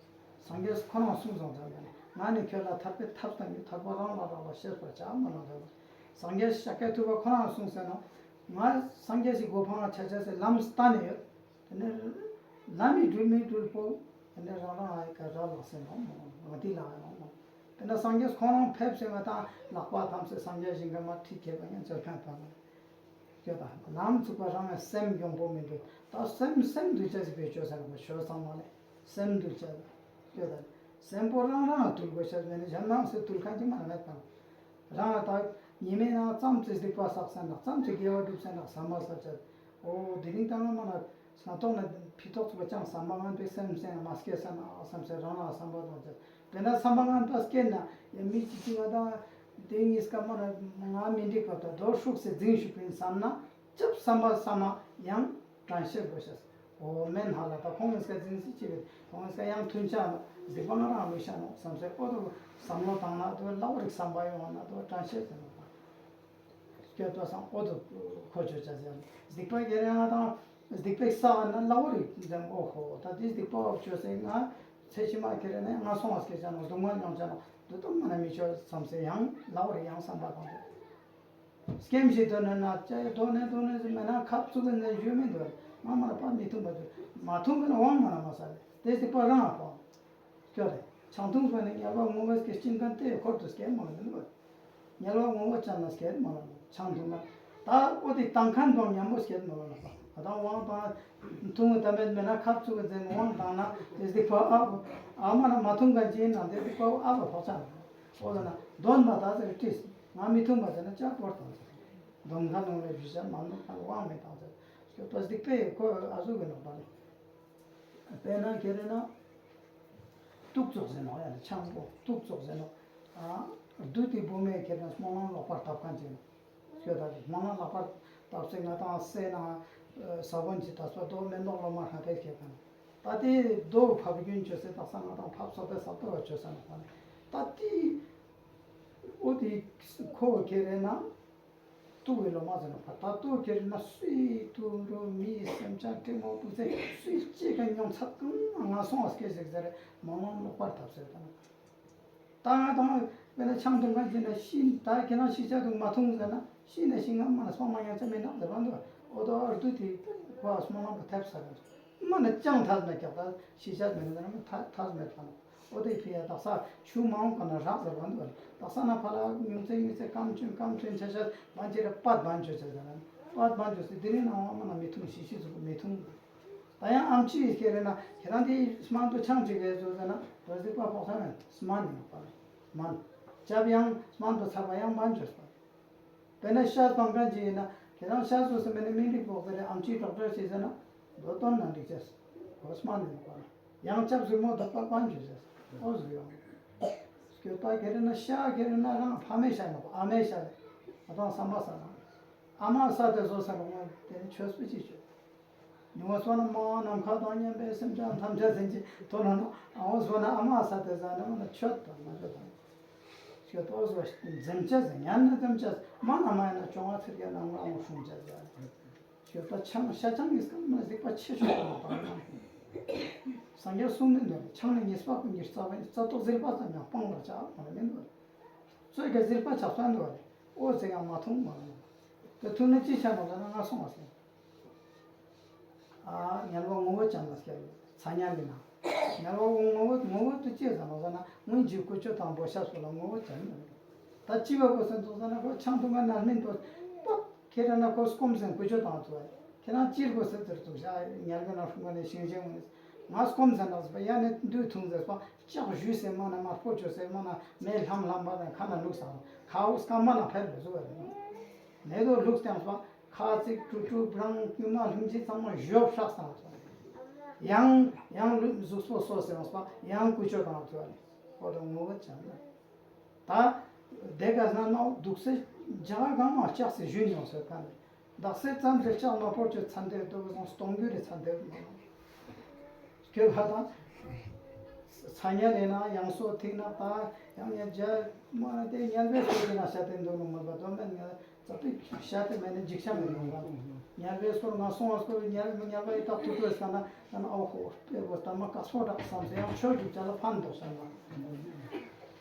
སངས་རྒྱས་ཁོ་རང་གསུངས་སོང་ཙང་ཡང་ནི་ང་ནི་ཁྱོད་ལ་ཐར་པའི་ཐབས་དང་ཡོད་ཐར་པ་རང་ལ་རག་ལ་ཤེས་པར་བྱ་མ་ལ་འདོད། སངས་རྒྱས་ཤཱཀྱ་ཐུབ་པ་ཁོ་རང་གསུངས་ཟེར་ན་ང་སངས་རྒྱས་ཀྱི་གོ་འཕང་ལ་ཆ་ཆ་སའི་ལམ་བསྟན་ནས་ཡོད། དེ་ནས་ལམ་མི་འགྲུལ་མི་འགྲུལ་པོ། དེ་ནས་རང་རང་ཨ་ཡི་ཀ་ར་ལག་སེ་ནོ་མོ་ང་དེ་ལ་ཡང་མོ། དཔེར་ན་སངས་རྒྱས་ཁོང་རང་ཕེབས་ཟེར་བ་དང་ལག་པ་ཐམས་ཅད་སངས་རྒྱས་ཞིང་ཁམས་མ་ཁྲིད་མཁས་པ་ཡང་མཛད་མཁན་དང་། སྐྱོ་དང་ནམ་ཚུགས་པ་རང་ལ་སེམས་གྱོང་པོ་མི་འདུག་ད་སེམས་སེམས་འདུལ་བྱ་ཞིག་བེད་སྤྱོད་ས་རེད་པ། ཆོས་ཚང་མ་ལས་སེམས་འདུལ་བྱ་ལ་སྐྱོ་དང་སེམས་པོ་རང་རང་ལ་འདུལ་དགོས་ཤ་མེད་ན་གཞན་དབང་སེ་འདུལ་མཁན་ཅིག་མ་རེད་པ། རང་ལ་ད་ཉི་མའི་ནང་ཙམ་ཙི་སྡིག་པ་བསགས་ས་ན་ཙམ་ཙི་དགེ་བ་སྒྲུབ་ས་ན་བསམ་པ་བསགས་བྱ། ཨོ་དེ་རིང་ད་ང་མ་ན་སྣ་ཐོག་ན་ཕི་ཐོག་ཚུགས་པ་ཅང་བསམ་པ་ངན་པའི་སེམས་སེམས་མ་སྐྱེ་ས་ན་བསམ་སེ་རང་ལ་བསམ་པ་བཏང་བྱ། དེ་ན་བསམ་པ་ངན་པ་སྐྱེ་ན་ཡང་མི་གཅིག་གིས་ང་དང་དེ་གཉིས་ཀ་མ་ན་ང་མི་འགྲིག་པ་དང་རྡོ་ཧྲུག་སེ་འཛིང་ཞུགས་པིན་བསམ་ན། ཅབ་བསམ་པ་བསམ་ན་ཡང་དྲན་ཤེས་དགོས་ཤེས། འོ་མེན་ཧ་ལ་ད་ཁོང་ངི་སྐད་འཛིན་སྲིད་ཅི་བས་ཁོང་ངི་སྐད་ཡང་མཐུན་ཆ་ནོ་གཟིགས་པ་ང་རང་མི་ཤ་ནོ་བསམ་སེ་ཨོ་དོ་བསམ་བློ་བཏང་ན་དོ་ལའོ་རིག་བསམ་པ་ཡོང་བ་ན་དོ་དྲན་ཤེས་ཟེར་ནོ་དང་། སྐྱོ་ཏོ་སང་ཨོ་དོ་ཁོ་ཆོ་ཆ་ཟེར་ནོ་སྡིག་པ་ཁྱེར་ཡང་དང་སྡིག་པའི་ས་བ་ན་ལའོ་རིག་འཛེམ་ཨོ་ཧོ་ད་དེ་སྡིག་པ་ཨོ་ཆོ་སེ་ང་ཚེ་ཕྱི་མ་ཁྱེར་ན་ང་སོང་བ་སྐད་ཆ་ནོ་སྡུག་བསྔལ་མྱོང་ཆ་ནོ་དོ་དོ་མ་ན་མི་ཆོ་བསམ་སེ་ཡང་ལའོ་རིག་ཡང་བསམ་པ་བཏང་སེ། སྐེམ་ཞིག་དོ་ནས་ན་ཅའི་དོ་ནས་དོ་ནས་མེད་ན་ཁབ་བཙུགས་ནས་ཞུ་མི་འདུག་མ་མ་ལ་ཕ་མི་ཐུང་པ་ཚོ་མ་ཐུང་གི་ན་དབང་མ་ལ་མ་ས་ལེ་དེ་སྟེ་པ་རང་ཨ་ཕོ། སྐྱོ་རེ་ཆང་འཐུང་པ་ནི་དམྱལ་བ་ངོ་བོ་སྐད་ཅིང་ཀ་ཏེ་འཁོར་དུ་སྐད་མ་ལ་མི་འདུག་དམྱལ་བ་ངོ་བོ་ཅན་ལ་སྐད་མ་ལ་ཆང་འཐུང་ན་ད་ཨོ་དེ་བཏང་མཁན་དང་མཉམ་པོ་སྐད་མ་ལ་མ་ས་ཨ་དང་དབང་དང་འཐུང་གི་ད་མེད་མེད་ན་ཁབ་བཙུགས་གི་མཛད་དབང་བཏང་ན་དེ་སྟེ་པ་ཨ་ཨ་མ་ལ་མ་ཐུང་ག་ཅིག་ན་དེ་སྟེ་པ་ཨ་བ་ཕོག་ཅང་ཨོ་ལ་ན་འདོན་པ་ད་ཟེར་ཏིས། ང་མི་ཐུང་བ་ཟེར་ན་ལྕགས་པོར་བཏང་ཟེར། འདོན་ཁ་ནང་ལ་བཞི་ཆ་མ་ནུ་ཁ་དབང་མེད་བཏང་ཟེར། སྐྱོ་པ་སྡིག་པའི་ཁོ་ཨ་ཟུག་གི་ནོ་པ་ལེ། དཔེར་ན་ཁྱེར་ན། གཏུག་བཙོག་ཟེར་ནོ་ཡ་ཆང་པོ་གཏུག་བཙོག་ཟེར་ནོ། ཨ་བདུད་དེ་བུ་མེད་ཁྱེར་ན་སྨོན་ལམ་ལོག་པར་བཏབ་མཁན་ཅན། སྐྱོ་ད་ལེ་སྨོན་ལམ་ལོག་པར་བཏབ་སེ་ང་དང་སེ་ན། ས་བོན་གྱི་ད་སོ་རྡོ་མེ་ཏོག་ལོ་མ་ཧ་པེ་ཁྱེར་མཁན། ད་དེ་རྡོ་ཕབ་རྒྱུན་བཅོས་སེ་ད་ས་ང་དང་ཕབ་སོ་པེ་ས་རྡོ་བ་བཅོས་ས་ནོ་པ་ལེ། ད་དེ། ཨོ་དེ་ཁོ་ཁྱེར་ན། ཏུ་བའི་ལོ་མ་ཟེར་ན་ཕ་ད་ཏུ་ཁྱེར་ན་སུའི་ཏུ་རུ་མིའི་སེམས་ཅན་ཏྲེ་མོ་ཏུ་ཚེ་སུའི་ཅེ་ག་མྱོང་ཚད་གང་ང་སོང་བ་སྐད་ཟིག་ཟེར་མང་མང་ལོག་པར་ཐབས་ཟེར་ད་ན། ད་ང་དང་དཔེར་ན་ཆང་འཐུང་མཁན་ཅིག་ན་ཤི་ད་ཁྱེད་རང་ཤི་ཆ་དུ་མ་འཐུང་ཟེར་ན་ཤི་ན་ཤི་ང་མ་ན་སོང་མ་ཡང་ཚེ་མེད་ན་ཟེར་བ་འདུག་ཨོ་ད་ཨར་དུ་དེ་ཁོ་སྨོན་ལམ་གྱི་ཐབས་ས་ག་འདུག་མ་ན་ཅང་ཐབས་མེད་ཀྱག་ད་ཤི་ཆ་མེད་ན་ཟེར་ན་ཐབས་མེད་ད་ན། ཨོ་དེ་ཕི་ཡ་དག་ས་ཆུ་མ་འོང་ག་ན་རག་ཟེར་བ་འདུག་བ་ལེ། དག་ས་ན་ཕ་ལ་ཉུང་ཚེ་ཉུང་ཚེ་སྐམ་ཆུན་སྐམ་ཆུན་ཆ་ཆ་བན་ཅི་ར་པད་བན་ཆོས་ཆ་ཟེར་ན་པད་བན་ཆོས་སི་དེ་རིང་ན་འོང་མ་ན་མི་ཐུང་ཤི་ཤི་ཟུག་མི་ཐུང་། ད་ཡང་ཨམ་ཆི་ཡི་ཁྱེར་ན་ཁྱེད་རང་དེ་སྨན་དུ་ཆང་ཅིག་རེད་ཟོ་ཟེར་ན་དོ་ཟིག་པ་ཕོག་ས་མེད་སྨན་ཡིན་པ་ལེ། སྨན། ཅབ་ཡང་སྨན་དུ་ཚ་བ་ཡང་བན་ཆོས་པ། དཔེར་ན་ཤ་སྤང་མཁན་ཅིག་ཡིན་ན་ཁྱེད་རང་ཤ་ཟོས་ཟིན་པ་ནི་སྨན་རིགས་ཕོག་ཟེར་རེ་ཨམ་ཆིའི་ཌོག་ཊར་ཞིག་ཟེར་ན་མདོ་དོན་ན་འགྲིག་ཅེས། གོ་སྨན་ནི་གོ་ན་ཡང་ལྕགས་ཟུར་མོ་དག་པ་པན་ཞུ་ཅེས། ཨོ་ཟུར་ཡོང་། སྐྱོ་ད་ཁྱེར་ན་ཤ་ཁྱེར་ན་རང་ཕ་མའི་ཤ་ནོ་ཨ་མའི་ཤ་ལེ། ཨ་དང་བསམ་པ་ས་རང་། ཨ་མ་ས་དེ་ཟོ་ས་རུང་བ་དེ་ནི་ཆོས་སྤུ་ཅིག་ཆོས། ཉུང་བ་སོང་ན་མ་ནམ་མཁའ་དང་མཉམ་པའི་སེམས་ཅན་ཐམས་ཅད་ཟིན་གྱི་དོ་ན་ན་ཨ་འོ་སོང་ན་ཨ་མ་ས་དེ་ཟ་ན་མ་ན་ཆོད་དང་མ་ཆོད་དང་། ཆོད་དོ་སོ་འཛེམ་བྱ་ཟིན་ཉན་ན་འཛེམ་བྱ་མ་ན་མ་ཡིན་ན་བྱུང་བ་ཚིར་གྱི་ནང་ལ་འོང་སྲུང་བྱ་ཟ། ཆོད་ད་ཆང་ཤ་ཆང་གི་སྐམ་ན་གཟིགས་པ་ཆེ་ཤོས་དང་དང་ན། སངས་རྒྱས་གསུང་མི་འདོད་ཆང་ནི་ཉེས་པ་ཀུན་གྱི་རྩ་བ་ཡིན་རྩ་རྟོག་ཟིལ་པ་ཙམ་ཡང་སྤང་བར་བྱ་མ་ལ་མི་འདོད། རྩོད་ཀྱི་ཟིལ་པ་ཆགས་ས་འདོད་རེད། ཨོ་ཟེར་ཡང་མ་མཐོང་མ་ལ་མི་འདོད། དེ་ཐུག་ན་ཅི་བྱ་མ་ལ་ན་ང་སོང་བ་ཟེར། ཨ་དམྱལ་བ་ངོ་བོ་ཅན་ལ་སྐྱེ་བའི་ཚ་དམྱལ་ཡིན་ན། དམྱལ་བ་ངོ་བོ་ངོ་བོ་དུ་སྐྱེ་ཟ་ནོ་ཟ་ན་སྔོན་གྱི་ཀུ་ཅོ་དང་འབོ་ཤ་སོགས་ལ་ངོ་བོ་ཅན་ཡིན་ན། ད་ཅི་བ་གོ་སེམས་ཚོགས་ཟ་ན་ཁོ་ཆང་འཐུང་བ་ན་སྨན་དུ་པག་ཁྱེད་ར་ན་ཁོ་སྐོམ་སེམས་ཀུ་ཅོ་དང་ཚོ་ཁྱེད་རང་ཅིར་གོ་སེམས་ཚོར་ཚུགས་ཤ་དམྱལ་བའི་ནང་སྲུང་བ་ནས་ཤིང་ཆེན་ངོ་ནས་ང་སྐོམ་ཟ་ན་ཟ་པ་ཡ་ནས་འདུས་འཐུང་ཟེར་པ་ལྕགས་བཞུས་སེ་མ་ན་མ་སྤོ་ཅོ་སེ་མ་ན་མེ་ལྷམ་ལྷམ་པ་དང་ཁ་ན་ལུག་ཟ་ཁ་འུ་སྐམ་མ་ན་ཕེབས་ལ་ཟུག་བ་རེད། ནས་དོ་ལུག་སྟེང་སོ། ཁ་ཚིག་ཀྲུ་ཀྲུ་བྲང་རྔུལ་མ་ལྷུང་ཅི་ཚང་མ་ཞོབ་ཧྲག་སང་སོང་། ཡང་ཡང་ལུས་གཟུགས་པོ་སོ་ཟེར་བ་ཡང་ཀུ་ཅོ་དང་ཐུ་བ་ནི་ཁོ་དང་ངོ་བོ་ཅན་ལ། ད་དེ་ག་ས་ན་འདུག་སེ་རྒྱ་གང་མ་ལྕགས་སེ་ཞུས་མྱོང་ཟེར་ཁ་ནས་འདག་སེ་ཙམ་ཟེར་ལྕགས་མ་ཕོར་ཅོ་ཚན་དེ་འདུག་སོང་སྟོང་རྒྱུ་རེ་ཚན་དེ་མ་ནོ། སྐྱོ་ཁ་དང་། ཚ་ཉལ་ལས་ན་ཡང་སོ་ཐིག་ན་ད་ཡང་ཉལ་རྒྱ་མ་དེ་ཉལ་བའི་སོ་དེ་ན་ཤ་དེ་འདུག་ནོ་མ་པ་དོ་མེད་ཉལ། ཙ་པིག་ཤ་དེ་མེད་ན་འཇིགས་ཆ་མེད་ནོ་ལ། ཉལ་བའི་སྐོར་ང་སོང་བ་སྐོར་ཉལ་ཉལ་བ་ཡི་དྭགས་ཐུག་དགོས་ས་ན་ད་ན་ཨོ་ཧོ་དཔེ་བོ་ད་མ་ཀ་སོ་རག་བསམ་སེ་ཡང་ཆོས་ཀྱི་ཅ་ལ་ཕན་འདོགས་ས་ན།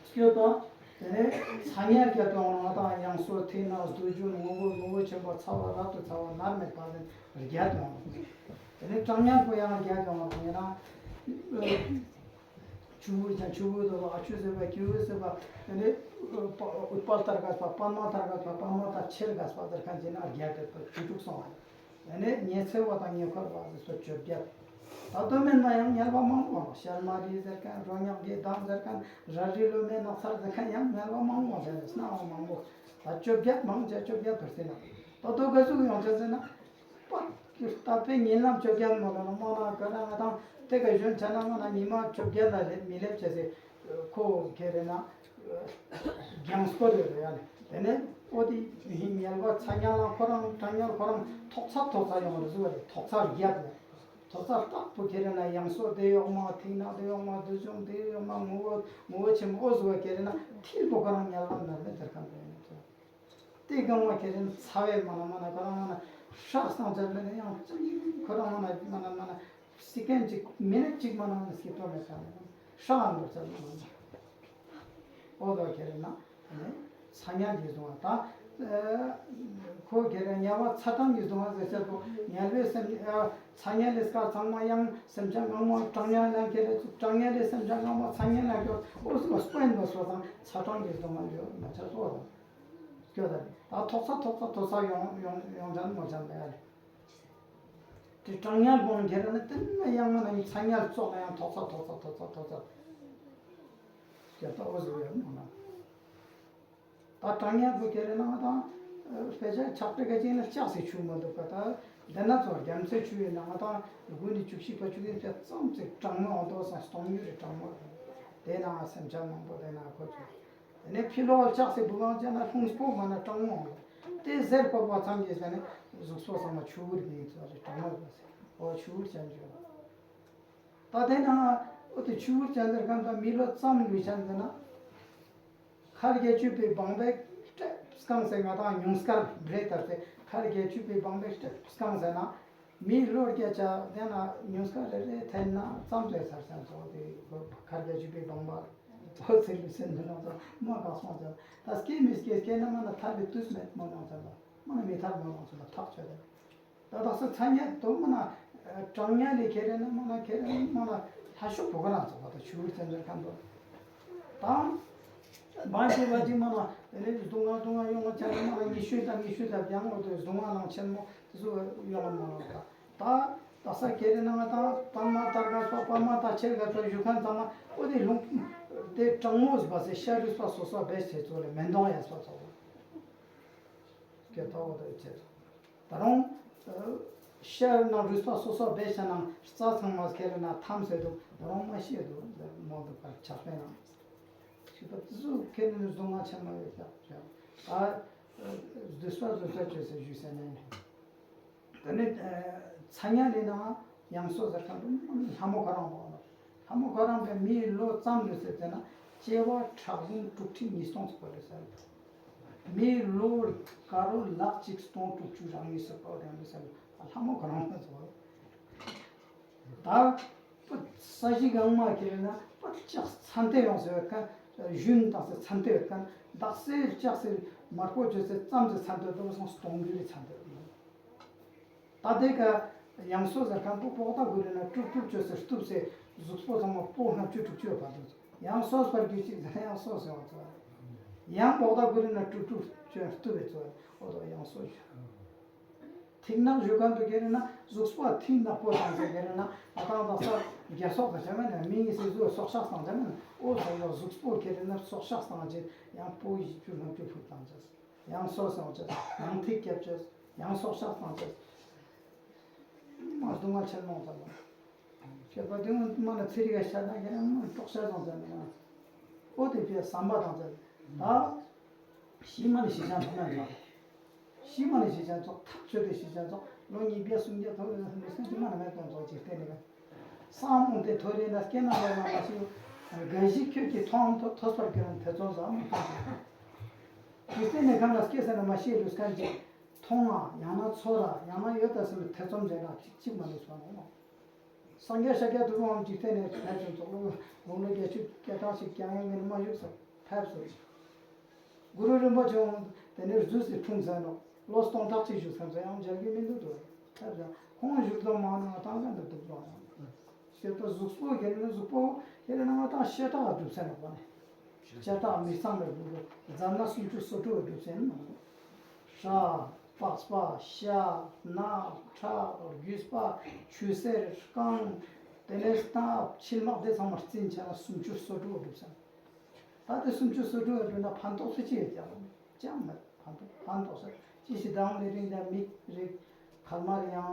སྐྱོ་དང་། དེ་ནས་ཚ་ཉལ་རྒྱ་དུ་ང་དང་ཡང་སོ་ཐིག་ན་སྡུག་རྒྱུ་ངོ་བོ་ངོ་བོ་ཆེན་པོ་ཚ་བ་རབ་ཏུ་ཚ་བ་མནར་མེད་པ་ལས་རྒྱ་དུ་ང་། དེ་ནས་གྲང་ཉལ་པོ་ཡང་རྒྱ་དུ་ང་ཡིན་ན། ཆུ་བུར་ཅན་ཆུ་བུར་དུ་བ་ཨ་ཆུ་ཟེར་བ་ཀྱི་བུ་ཟེར་བ་ཨ་ནི་ཨུཏྤལ་ལྟར་དགའ་བ་པདྨ་ལྟར་དགའ་བ་པདྨ་ལྟར་ཆེར་དགའ་བ་ཟེར་མཁན་ཅིག་ན་རྒྱལ་དེ་བ་ཆུ་དྲུག་སོང་བ། ཨ་ནི་ཉི་ཚེ་བ་དང་ཉེ་འཁོར་བ་ཟེར་སོ་བཅོ་བརྒྱད། ད་དོན་མེད་ན་ཡང་དམྱལ་བ་མང་པོ་ཡོང་། ཤལ་མ་རི་ཟེར་མཁན་རོ་མྱགས་ཀྱི་འདམ་ཟེར་མཁན་རལ་གྲི་ལོ་མའི་ནགས་ཚལ་ཟེར་མཁན་ཡང་དམྱལ་བ་མང་པོ་ཟེར་ནས་སྣང་བ་མང་པོ་ད་བཅོ་བརྒྱད་མང་ཆེ་བཅོ་བརྒྱད་དུ་ཟེར་ན་ད་དོ་ག་ཟུག་ཡོང་ཆེ་ཟེར་ན། པ། ད་དཔེ་ཉིན་ལམ་བཅོ་བརྒྱད་མོ་ལ་མ་ན་ག་ར་ང་དང་དེ་ག་གཞོན་ཆ་ན་མ་ན་ཉི་མ་བཅོ་བརྒྱད་ལ་ལེབ་མི་ལེབ་བྱས་སེ། ཁོ་ག་རེ་ན་རྒྱང་སྐོར་རེ་རེ་ཡ་ལེ། དེ་ནས་ཨོ་དེ་ཉིན་དམྱལ་བ་ཚ་དམྱལ་ལ་ཁོ་རང་གྲང་དམྱལ་ཁོ་རང་ཐོག་ཚ་ཐོག་ཚ་ཡོང་རེ་ཟུ་བ་རེ་ཐོག་ཚ་རྒྱབ་ལ། ཐོག་ཚ་རྟག་པོ་ག་རེ་ན་ཡང་སོ་དེ་ཡོག་མ་ཐིག་ནག་དེ་ཡོག་མ་དུ་ཆུང་དེ་ཡོག་མ་ངོ་བོ་ངོ་བོ་ཆེན་མོ་ཨོ་ཟུ་བ་ག་རེ་ན་ཐིལ་པོ་ཁོ་རང་དམྱལ་བ་ན་མེད་དེར་གང་དུ་ཡོད་ནས་ཚོ། དེ་གང་བ་ཁྱེད་རང་ཚ་བས་མ་ན་མ་ན་ཁོ་རང་མ་ན་ཧྲག་སང་ཚར་ལ་ནི་ཡང་ཅི་ཁོ་རང་མ་ན་མ་ན་མ་ན་སི་ཀན་ཅིག་མི་ནི་ཅིག་མ་ན་མ་ན་སྐྱིད་པོ་མེད་ས་ནི་ཧྲག་འགྲོ་ཚར་ལ་མ་ན། ཨོ་དོ་ཁྱེད་རང་ན་ཚ་དམྱལ་གྱི་བཟུང་བ་ད་ཁོ་ཁྱེད་རང་དམྱལ་བ་ཚ་གྲང་གི་བཟུང་བ་ཟེར་ཚར་པོ་དམྱལ་བའི་སེམས་ཚ་དམྱལ་ལས་སྐར་ཚང་མ་ཡང་སེམས་ཅན་ངང་མོ་གྲང་དམྱལ་ལ་ཁྱེད་རང་གྲང་དམྱལ་ལས་སེམས་ཅན་ངང་མོ་ཚ་དམྱལ་ལ་འགྲོ་ཨོ་སུ་མ་སྤོན་པ་སོ་དང་ཚ་གྲང་གི་བཟུང་བ་འགྲོ་མ་ཆ་སོ་དང་། སྐྱོ་ད་རེད། ད་ཐོག་ཚ་ཐོག་ཚ་ཐོག་ཚ་ཡོང་ཡོང་ཡོང་ཅན་མོ་ཅན་ལ་ཡ་རེད། དེ་གྲང་དམྱལ་བོང་རྒྱལ་ན་དེ་ན་ཡང་མ་ན་ཚ་དམྱལ་ཙོག་ན་ཡང་ཐོག་ཚ་ཐོག་ཚ་ཐོག་ཚ་ཐོག་ཚ། སྐྱོ་ད་འོ་ཟུག་ཡོད་མོ་ན། ད་གྲང་དམྱལ་བོ་ཁྱེད་རེ་ན་ང་དང་དཔེ་ཆ་ཆག་སྤྲད་ག་ཅིག་ན་ལྕགས་སི་ཆུ་མ་འདུག་ག་ད་འདི་ན་ཚོ་རྒྱ་མཚོའི་ཆུ་ཡོད་ན་ང་དང་དགུན་ནི་བཅུ་བཞི་པ་བཅུ་བདུན་ཙམ་ཙམ་ཙིག་གྲང་མོ་འོང་དོ་སང་སྟོང་ཉུལ་རེ་གྲང་མོ་རེད། དེ་ན་སེམས་ཅན་མང་པོ་དེ་ན་ཁོ་ཚོ། དེ་ནས་ཕྱི་ལོགས་ལྕགས་སི་བུ་གང་ཅན་ན་ལྷུང་སྤོ་མ་ན་གྲང་མོ་འོང་། དེ་ཟེར་བཀོད་པ་ཙམ་གྱིས་ཟེར་ནས་གཟུགས་པོ་ཚང་མ་ཆུ་བུར་གྱི་ཚོ་རེ་གྲང་མོ་རེད་ཟེར། འོ་ཆུ་བུར་ཅན་བྱོས། ད་དེ་ན་འོ་དེ་ཆུ་བུར་ཅན་དེར་གང་དང་མི་ལོ་ཙམ་ལུས་ཅན་དེ་ན། མཁར་བརྒྱད་ཅུ་པའི་སྦང་པའི་སྲེབ་བཀང་ཟེར་ང་དང་ཉུང་སྐར་འབྲས་ལྟར་ཏེ་མཁར་བརྒྱད་ཅུ་པའི་སྦང་པའི་སྲེབ་བཀང་ཟེར་ན། མི་ལོ་བརྒྱ་ཆ་དེ་ན་ཉུང་སྐར་རེ་རེ་འཐེན་ན་ཙམ་ལས་ཚར་ཟེར་ཚོ་དེ་མཁར་བརྒྱད་ཅུ་པའི་སྦང་པ་ཐོ་ཚེ་ལུས་སེམས་འདི་ན་ཚོ་མ་ག་སོང་ཟེར་ད་སྐྱེ་མི་སྐྱེ་སྐྱེ་ན་མ་ན་ཐར་པའི་དུས་མེད་མ་གཏོང་ཟེར་ལ་མ་ན་མི་ཐར་མ་གཏོང་ཟེར་ལ་ཐག་ཆོད་དེ། ད་དག་ས་ཚ་དམྱལ་དུ་མ་ན་གྲང་དམྱལ་ལས་ཁྱེད་རེ་ན་མ་ན་ཁྱེད་རེ་ན་མ་ན་ལྷ་ཤོག་བུ་ག་རང་ཚོགས་པ་དང་ཆུ་བུར་ཚན་ཚན་ཁམས་པོ་དང་། བང་ཆེ་བ་ཅིག་མ་ན་དེ་ནས་སྡུག་བསྔལ་སྡུག་བསྔལ་ཡོང་བ་ཆ་ན་མ་ན་ཉི་ཤུ་དང་ཉི་ཤུ་དང་ཡང་འོ་དེ་སྡུག་བསྔལ་ནང་ཆེན་མོ་དེ་ཚོ་ཡོང་བ་མ་ན་ད་ད་དག་ས་ཁྱེད་རེ་ན་ང་དང་པདྨ་ལྟར་དགའ་སོགས་པདྨ་དང་ཆེར་དགའ་སོགས་བཞུགས་མཁན་ཚང་མ་འོ་དེ་ལུང་དེ་གྲང་མོ་བ་སེ་ཤ་རུས་པ་སོ་སོ་བེད་ཚེ་ཚོ་ལས་མེ་འདོང་ཡ་སོ་ཚོ་སྐད་ཐོག་འོ་དེ་ཆེ་ཚོ། ད་རུང་། ཤར་ན་རུས་པ་སོ་སོ་བེད་ཆ་ན་རྩ་ཚང་མ་ཁེ་རེ་ན་ཐམ་ཟེར་འདུག་ད་རུང་མ་ཤེས་འདུག་མོ་འདུག་པར་ཆགས་པས་ན། ཞིག་ད་ཟུ་ཁེ་རེ་ནི་གཟུ་ང་ཆེན་མ་ཡོད་ཀྱང་ད། བསྡུས་པ་བཟོ་ས་བཅོས་ཟེར་ཞུས་ཟེར་ནས། ད་ནི། ཚ་དམྱལ་ལས་ན་ཡང་སོ་ཟེར་ཁ་འདུག་ལྷ་མོ་ཁ་རང་བ། ལྷ་མོ་ཁོ་རང་པའི་མིའི་ལོ་ཙམ་ལོས་ཟེར་ཏེ་ན་སྐྱེ་བ་ཁྲག་འཛིན་དྲུག་ཁྲི་ཉིས་སྟོང་ཚོགས་པ་རེད་ཟེར། མིའི་ལོ་དཀར་རོ་ལག་གཅིག་སྟོང་དྲུག་ཅུ་རང་ཉིས་སུ་པོ་དེ་འདྲ་ཟེར་ལྷ་མོ་ཁོ་རང་པ་ཚོ། ད་པ་ས་གཞི་གང་མ་ཁྱེར་ན་པ་ལྕགས་ཚན་ཏེ་ཡོང་ཟེར་བའི་ཁ་ཞུན་དང་ཟེར་ཚན་ཏེ་ཡོད་ཁན་བདག་སེལ་ལྕགས་སེལ་མར་པོ་བཅོས་ཚེ་ཙམ་ཟེར་ཚན་ཏེ་ཡོད་པ་སོང་སྟོང་རྒྱུ་རེད་ཚན་ཏེ་ཡོད། ད་དེ་ཀ་ཡང་སོ་ཟེར་ཁན་པོ་པོག་ད་གུ་རེ་ན་དཀྲུག་དཀྲུག་བཅོས་ཟེར་གཏུབ་ཟེར་གཟུགས་པོ་ཚང་མ་པོ་ལྔ་བཅུ་དྲུག་ཅུ་ཡོད་པ་དུ་ཡང་སོ་སྤར་རྒྱུ་གཅིག་ཟེར་ཡང་སོ་ཟེར་བ་ཚོ། ཡང་པོག་ད་གུ་རེ་ན་དཀྲུག་དཀྲུག་བཅོས་གཏུབ་བའི་ཚོ་འོ་དོ་ཡང་སོ་ཞུ། ཐིག་ནག་ཞུ་ཁན་དུ་ཁེ་རེ་ན་གཟུགས་པོ་ཐིག་ནག་པོ་དང་ཟེར་ཁེ་རེ་ན་ང་ཏང་དག་ས་རྒྱ་སོག་དང་བྱ་མེད་ན་མིང་ངེ་སི་གཟུགས་སྲོག་ཆགས་སང་བྱ་མེད་ན་འོ་ཟེར་ཡོ་གཟུགས་པོ་ཁེ་རེ་ན་སྲོག་ཆགས་སང་བྱེད་ཡང་པོ་ཡི་བཅུ་ལྔ་བཅུ་ཕུག་དང་བྱེད། ཡང་སོ་སོང་ཅེས། ཡང་ཐིག་སྐྱབས་ཅེས། ཡང་སྲོག་ཆགས་སང་ཅེས། མ་སྡུག་བསྔལ་ཆེན་མོ་ཙམ་པ། ཁྱད་པར་དུ་མ་ན་ཚེ་རིག་ག་ཤ་ན་ཡང་སྲོག་ཆགས་སང་ཙམ་ན། ཨོ་དེ་ཕྱི་བསམ་པ་དང་ཙམ། ད། ཤི་མ་ནི་ཤི་ཅང་ཐོག་ན་འགྲོ། ཤི་མ་ནི་ཤི་ཅང་ཚོགས་ཐག་ཆོད་དེ་ཤི་ཅང་ཚོགས་ལོ་ཉིས་བརྒྱ་སུམ་བརྒྱ་ཐོག་ནས་སུམ་ཅི་མ་ན་མེད་དོན་ཚོགས་ཅིག་བལྟས་ནས། སང་མོ་དེ་ཐོ་རེ་ན་སྐྱེ་ན་ལོ་ན་མ་ཤི། དགའ་བཞི་ཁྱོད་ཀྱིས་མཐོང་ཐོ་ཐོས་པར་གྱུར་ཐེ་ཚོམ་ཟ་མི་ཐོང་ཅིག་དུས་ཚེ་ནས་གང་ལ་སྐྱེ་ཟེར་ན་མ་ཤེས་ལུས་ཁན་ཅིག་མཐོང་ང་ཡང་ན་ཚོར་ར་ཡང་ན་ཡོད་ད་ཟེར་ནས་ཐེ་ཚོམ་བྱས་ན་ཅིག་ཅིག་མ་ལུས་སོང་ནོ། སངས་རྒྱས་ཤཱཀྱ་ཐུབ་དབང་འཇིག་རྟེན་ནས་ཕེབས་ཀྱང་ཚོགས་ལོ་དགུང་ལོ་བརྒྱད་ཅུ་སྐྱེ་སྟངས་ཤིག་ཀྱང་ཡང་ངན་མ་བཞུགས་སོ་ཕེབས་སོ། གུ་རུ་རིན་པོ་ཆེ་འོང་དེ་ནས་རྫུས་སུ་འཁྲུངས་ཟེར་ནོ་ལོ་སྟོང་ཕྲག་གཅིག་བཞུགས་ཟེར་ནོ་ཡང་མཇལ་གྱི་མི་འདུག་དོ་ཕེབས་ཀྱང་ཁོང་བཞུགས་དང་མ་ནང་བཏང་ཀ་འདུག་འདུག་ལོ། ཁྱེད་ཚོ་གཟུགས་པོ་ཁྱེད་ནི་གཟུགས་པོ་ཁྱེད་ནི་ང་དང་ཤ་ཁྲག་སྒྲུབ་ས་ནོག་པ་ནི། ཤ་ཁྲག་མི་གཙང་བའི་སྒྲུབ་པོ་མཛད་ན་སུམ་ཅུ་སོ་དྲུག་སྒྲུབ་ས་ནོག། ཤ། པགས་པ། ཤ། རྣག་ཁྲག་རྒྱུས་པ། ཆུ་སེར་རྐང་། དེ་ནས་སྟབས་མཆིལ་མ་དེ་ཚང་མ་རྩིས་བྱས་ན་སུམ་ཅུ་སོ་དྲུག་སྒྲུབ་ས་ནོག། ད་དེ་སུམ་ཅུ་སོ་དྲུག་ལ་འགྲོ་ན་ཕན་ཐོགས་སུ་ཅི་ཡོད་ཀྱང་ཅང་མེད། ཕན་ཐོགས་ཕན་ཐོགས་ས་ཅི་ཞིག་དང་ལས་རིང་དང་མིག་རིག་ཁལ་མར་ཡང་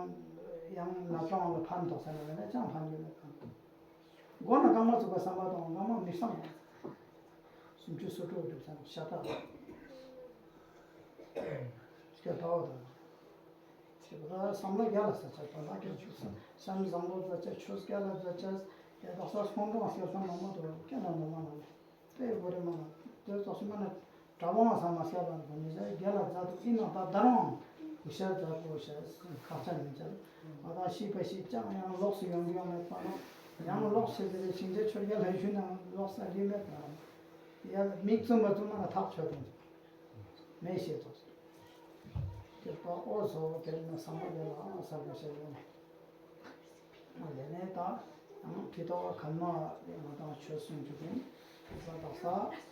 ཡང་ན་ཚང་ལ་ཕན་ཐོགས་ས་ན་ཡང་ན་ཅང་ཕན་ཡོད་མེད་ཁང་། མགོ་ན་རྐང་མ་ཚུགས་པ་བསམ་པ་དང་རྐང་མ་མི་བསམ་ཡང་། སུམ་ཅུ་སོ་དྲུག་སྒྲུབ་ས་ན་ཤ་ཁྲག་སྐྱ་ཕ་བ་དང་། ཁྱེད་པ་བསམ་བློ་རྒྱ་ལ་ས་ཆ་དོན་དག་རྒྱ་ཆུ་ས་བསམ་བཟང་པོ་ས་ཆ་ཆོས་རྒྱ་ལ་ས་ཆ་ཡ་དག་ས་སོང་དྲང་སྐལ་བཟང་མང་མང་དུ་སྐྱེ་ན་མང་མང་ལ་དཔེ་བོ་རེ་མ་ན་དེ་ཙོགས་སུ་མ་ན་གྲྭ་པ་བ་ས་མ་སྐལ་བ་འདུག་མི་ཟེར་རྒྱ་ལ་མཛད་འདུག་ཨིན་ན་ད་ད་རང་གུ་ཤ་མཛད་གོ་ཤ་ཁག་ཅན་མི་མཛད། ང་དང་ཤི་བ་ཤི་ཅང་ཡང་ལོགས་སུ་ཡོང་གི་ཡོང་མེད་པ་ན་ཡང་ལོགས་ཤི་ཟེར་ཞིང་ཆེ་ཆོས་རྒྱ་ལ་ཞུ་ན་ལོགས་ས་རི་མེད་པ་ན་ཡ་མིག་བཙུམ་པ་བཙུམ་མ་ན་ཐག་ཆོད་དང་མེད་ཤེས་ཙོགས། དེ་པ་ཨོ་སོ་དེར་ན་བསམ་པ་དེ་ལ་ཨ་ས་དགོས་ཤེས་ཡོད་ནས། ལས་ནས་ད་ཡང་ཁྲི་ཐོག་ཁ་མ་ལས་ང་དང་ཆོས་གསུང་རྒྱུ་དེ་ས་དག་ས་